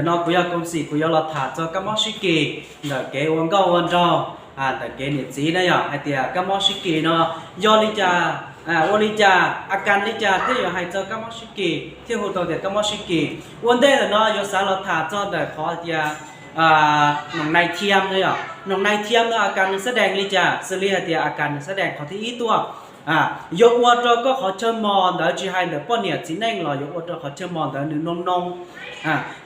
Ntawm no kuv yog Koom Xim, kuv yuav los tham txog kab mob sib kis ntawm kev ua nkauj ua nraug, ntawm kev niam txiv na yom, hais tias kab mob sib kis no yog li cas, ua li cas, a kas li cas thiaj yuav hais txog kab mob sib kis thiaj hu tau tias kab mob sib kis. Ua ntej ntawm no yuav xav los tham txog ntawm qhov tias noog nais thiam no yom, noog nais thiam no a kas nws xab dees li cas, xws li hais tias a kas nws xab dees qhov thib ib tuaj, yuav ua rau koj qhov chaw mos ntawd, tsis hais ntawm poj niam txiv neej los yuav ua rau qhov chaw mos ntawd nws noo noo,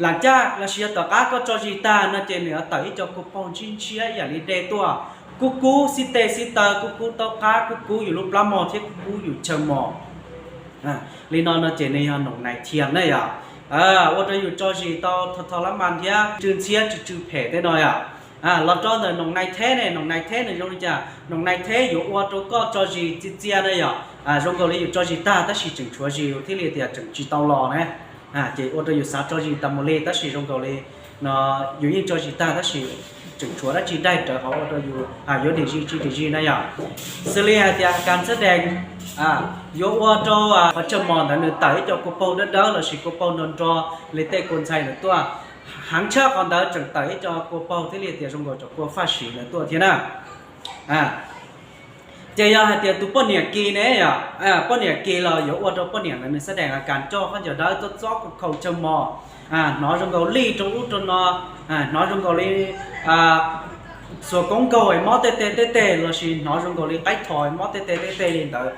lam caj los sis yog tom qab koj tso zis tag no ces nws yuav tawm ib co kua paug ntshiab ntshiab ib yam li dej tuaj, kub kub xib tes xib taw, kub kub taub qab, kub kub yus lub plab mos thiab kub kub yus chaw mos. Li no no ces nws yog noog nais thiam na yom. Ua rau yus tso zis tau tho tho lab mas thiab tsw ntxhiab tsw tsw phem tej no yom. Los rau ntawm noog nais theb ne, noog nais theb nws zoo li cas? Noog nais theb yuav ua rau koj tso zis txia txia na yom, zoo nkaus li yus tso zis tag tab sis tseem tshuav zis thiaj li tias tseem tsis tau los na. Ces ua rau yus xav tso zis tas mus li tab sis zoo nkaus li no yus yeej tso zis tag tab sis tseem tshuav dab tsi daig rawv hauv ua rau yus yuav dim zis tsis dim zis na yom. Xws li hais tias a kas xab dees yuav ua rau qhov chaw mos ntawd nws tawm ib co kua paug dawb dawb los sis kua paug nrog nrog li tej kua ntxhais ntawd tuaj, heev tshaj qhov ntawd tseem tawm ib co kua paug thiaj li tias zoo nkaus cov kua faj siv ntawd tuaj thiab na. Ces yog hais tias tus poj niam kis ne yom, poj niam kis los yuav ua rau poj niam ntawd nws xab dees a kas coj khaub ncaws dawb txob txob khaum chaw mos, hnov zoo nkaus lij rau ub rau no, hnov zoo nkaus li xuas koob nkaug es mob tej teg tej teg los sis hnov zoo nkaus li qaib thos es mob tej teg tej teg li ntawd,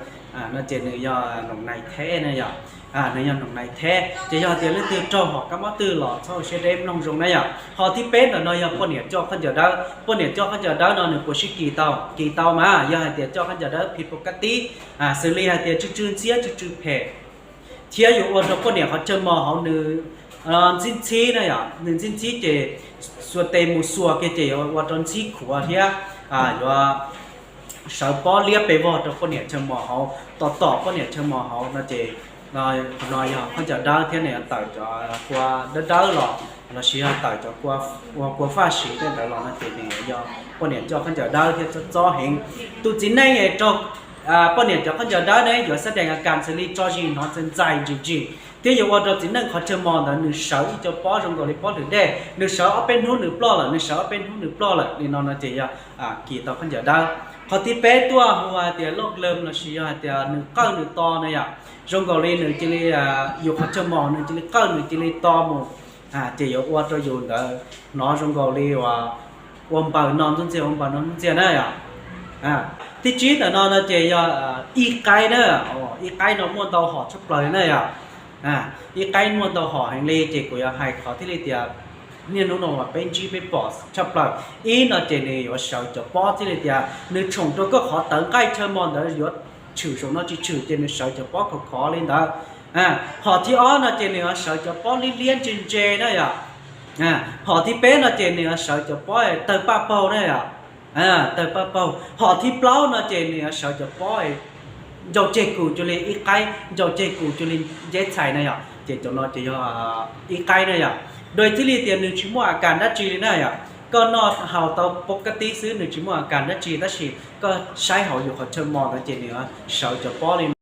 no ces nws yog noog nais theb na yom. Nws yog noog nais theb ces yog tias leej twg raug hom kab mob twg los txhob ua siab deb mloog zoo na yom. Ho thib peb ntawm no yog poj niam coj khaub ncaws dawb. Poj niam coj khaub ncaws dawb no nws puas sib kis tau? Kis tau mas, yog hais tias coj khaub ncaws dawb phim pov kab tib, xws li hais tias tsw tsw ntxhiab tsw tsw phem thiab yuav ua rau poj niam qhov chaw mos hauv nws ntxhib ntxhib na yom, nws ntxhib ntxhib ces xuas tes mus xuas kiag ces yuav ua rau ntxhib khuav thiab yuav sawv pob liab pes vog rau poj niam chaw mos hauv, tom tom poj niam chaw mos hauv no ces no yog khaub ncaws dawb thiab nws yuav tawm cov kua dawb dawb los los sis yog tawm cov kua, ua kua faj siv tej ntawd los no ces nws yog poj niam coj khaub ncaws dawb thiab txob txob heev. Tus txiv neej es raug poj niam cov khaub ncaws dawb ne yuav xab dees a kas xws li tso zis hnov ntxais ntxais ntsim ntsim thiab yuav ua rau txiv neej qhov chaw mos ntawd nws sawv ib co pob zoo nkaus li pob lwm dej, nws sawv ob peb hnub nws ploj lawm, nws sawv ob peb hnub nws ploj lawm li no no ces yog kis tau khaub ncaws dawb. Qhov thib peb tuaj hu hais tias loj lawm los sis yog hais tias nws qawj nws to na yom, zoo nkaus li nws cia li, yus qhov chaw mos nws cia li qawj nws cia li to mus, ces yuav ua rau yus ntawd hnov zoo nkaus li ua npaws no ntxuj ntxiag ua npaws no ntxuj ntxiag na yom. Thib tsib ntawm no no ces yog ib qaib na, ib qaib no muaj ntau hom tshaj plaws li na yom. Ib qaib muaj ntau hom heev li ces kuv yuav hais qhov thiaj li tias niaj hnub no uas peb ntsib peb pom tshaj plaws. Ib no ces nws yuav sawv cov pob thiaj li tias nws tshoom rau koj qhov tawv nqaij chaw mos ntawd yuav tshwm saum no tsis tshwm ces nws sawv cov pob khov khov li ntawd. Hom thib ob no ces nws yuav sawv cov pob liab liab ntse ntse na yom. Hom thib peb no ces nws yuav sawv cov pob tawg paj paug na yom. Tawg paj paug. Hom thib plaub no ces nws yuav sawv cov pob ncau ceg kus cuag li ib qaib, ncau ceg kus cuag li nceb txhais na yom, ces cov no ces yog ib qaib na yom. Dua thiaj li tias nws tsis muaj a kas dab tsi li na yom, koj noj haus tau pob kab tib xwb nws tsis muaj a kas dab tsi tab sis koj saib hauv yus qhov chaw mos ntawd ces nws yuav sawv cov pob li no.